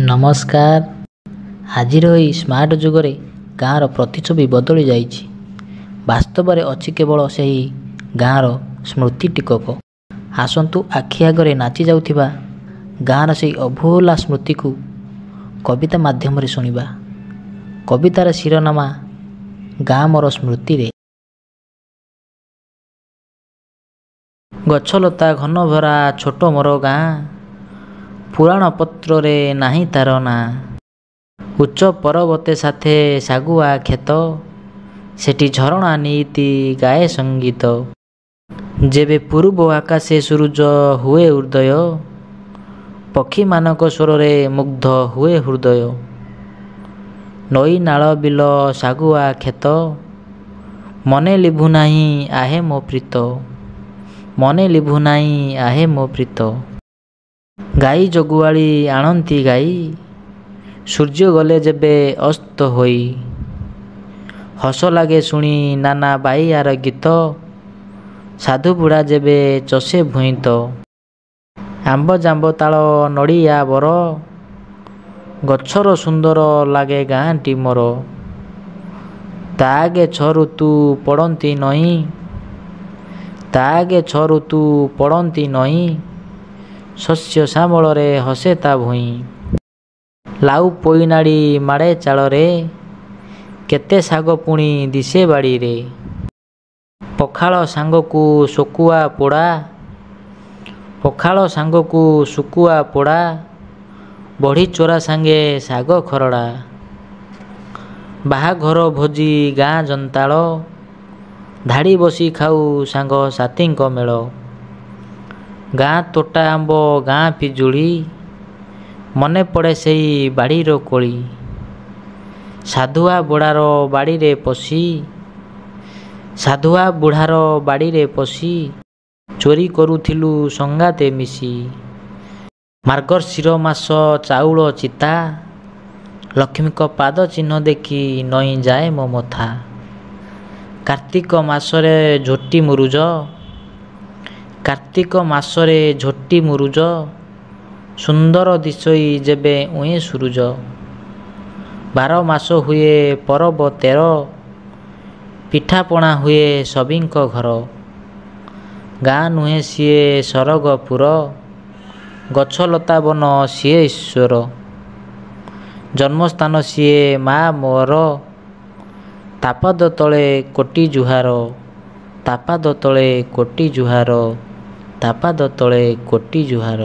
ନମସ୍କାର। ଆଜିର ଏହି ସ୍ମାର୍ଟ ଯୁଗରେ ଗାଁର ପ୍ରତିଛବି ବଦଳି ଯାଇଛି। ବାସ୍ତବରେ ଅଛି କେବଳ ସେହି ଗାଁର ସ୍ମୃତି ଟିକକ। ଆସନ୍ତୁ ଆଖି ଆଗରେ ନାଚି ଯାଉଥିବା ଗାଁର ସେହି ଅଭୁଲା ସ୍ମୃତିକୁ କବିତା ମାଧ୍ୟମରେ ଶୁଣିବା। କବିତାର ଶିରୋନାମା ଗାଁ ମୋର ସ୍ମୃତିରେ। ଗଛଲତା ଘନଭରା ଛୋଟ ମୋର ଗାଁ, ପୁରାଣ ପତ୍ରରେ ନାହିଁ ତାର ନାଁ। ଉଚ୍ଚ ପରବତେ ସାଥେ ଶାଗୁଆ କ୍ଷେତ, ସେଠି ଝରଣା ନିତି ଗାଏ ସଙ୍ଗୀତ। ଯେବେ ପୂରୁବ ଆକାଶେ ସୂରୁଜ ହୁଏ ଉଦୟ, ପକ୍ଷୀମାନଙ୍କ ସ୍ୱରରେ ମୁଗ୍ଧ ହୁଏ ହୃଦୟ। ନଈ ନାଳ ବିଲ ଶାଗୁଆ କ୍ଷେତ, ମନେ ଲିଭୁନାହିଁ ଆହେ ମୋ ପ୍ରୀତ, ମନେ ଲିଭୁନାହିଁ ଆହେ ମୋ ପ୍ରୀତ। ଗାଈ ଜଗୁଆଳି ଆଣନ୍ତି ଗାଈ, ସୂର୍ଯ୍ୟ ଗଲେ ଯେବେ ଅସ୍ତ ହୋଇ। ହସ ଲାଗେ ଶୁଣି ନାନା ବାଇଆର ଗୀତ, ସାଧୁ ବୁଢ଼ା ଯେବେ ଚଷେ ଭୂଇଁତ। ଆମ୍ବ ଜାମ୍ବ ତାଳ ନଡ଼ିଆ ବର, ଗଛର ସୁନ୍ଦର ଲାଗେ ଗାଁଟି ମୋର। ତା ଆଗେ ଛଅ ଋତୁ ପଡ଼ନ୍ତି ନଇଁ, ତା ଆଗେ ଛଅ ଋତୁ ପଡ଼ନ୍ତି ନଇଁ, ଶସ୍ୟ ଶ୍ୟାମଳରେ ହସେ ତା ଭୂଇଁ। ଲାଉ ପୋଇନାଡ଼ି ମାଡ଼େ ଚାଳରେ, କେତେ ଶାଗ ପୁଣି ଦିଶେ ବାଡ଼ିରେ। ପଖାଳ ସାଙ୍ଗକୁ ଶୁଖୁଆ ପୋଡ଼ା, ପଖାଳ ସାଙ୍ଗକୁ ଶୁଖୁଆ ପୋଡ଼ା, ବଢ଼ି ଚୋରା ସାଙ୍ଗେ ଶାଗ ଖରଡ଼ା। ବାହାଘର ଭୋଜି ଗାଁ ଯନ୍ତାଳ, ଧାଡ଼ି ବସି ଖାଉ ସାଙ୍ଗ ସାଥୀଙ୍କ ମେଳ। ଗାଁ ତୋଟା ଆମ୍ବ ଗାଁ ପିଜୁଳି, ମନେ ପଡ଼େ ସେଇ ବାଡ଼ିର କୋଳି। ସାଧୁଆ ବୁଢ଼ାର ବାଡ଼ିରେ ପଶି, ସାଧୁଆ ବୁଢ଼ାର ବାଡ଼ିରେ ପଶି, ଚୋରି କରୁଥିଲୁ ସଙ୍ଗାତେ ମିଶି। ମାର୍ଗଶିର ମାସ ଚାଉଳ ଚିତା, ଲକ୍ଷ୍ମୀଙ୍କ ପାଦ ଚିହ୍ନ ଦେଖି ନଇଁ ଯାଏ ମୋ ମଥା। କାର୍ତ୍ତିକ ମାସରେ ଝୋଟି ମୁରୁଜ, କାର୍ତ୍ତିକ ମାସରେ ଝୋଟି ମୁରୁଜ, ସୁନ୍ଦର ଦିଶଇ ଯେବେ ଉଏଁ ସୂରୁଜ। 12 ମାସ ହୁଏ ପରବ 13, ପିଠାପଣା ହୁଏ ସଭିଙ୍କ ଘର। ଗାଁ ନୁହେଁ ସିଏ ସରଗପୁର, ଗଛଲତା ବନ ସିଏ ଈଶ୍ୱର। ଜନ୍ମସ୍ଥାନ ସିଏ ମା ମୋର, ତା ପାଦ ତଳେ କୋଟି ଜୁହାର, ତା ପାଦ ତଳେ କୋଟି ଜୁହାର, ତା ପାଦ ତଳେ କୋଟି ଜୁହାର।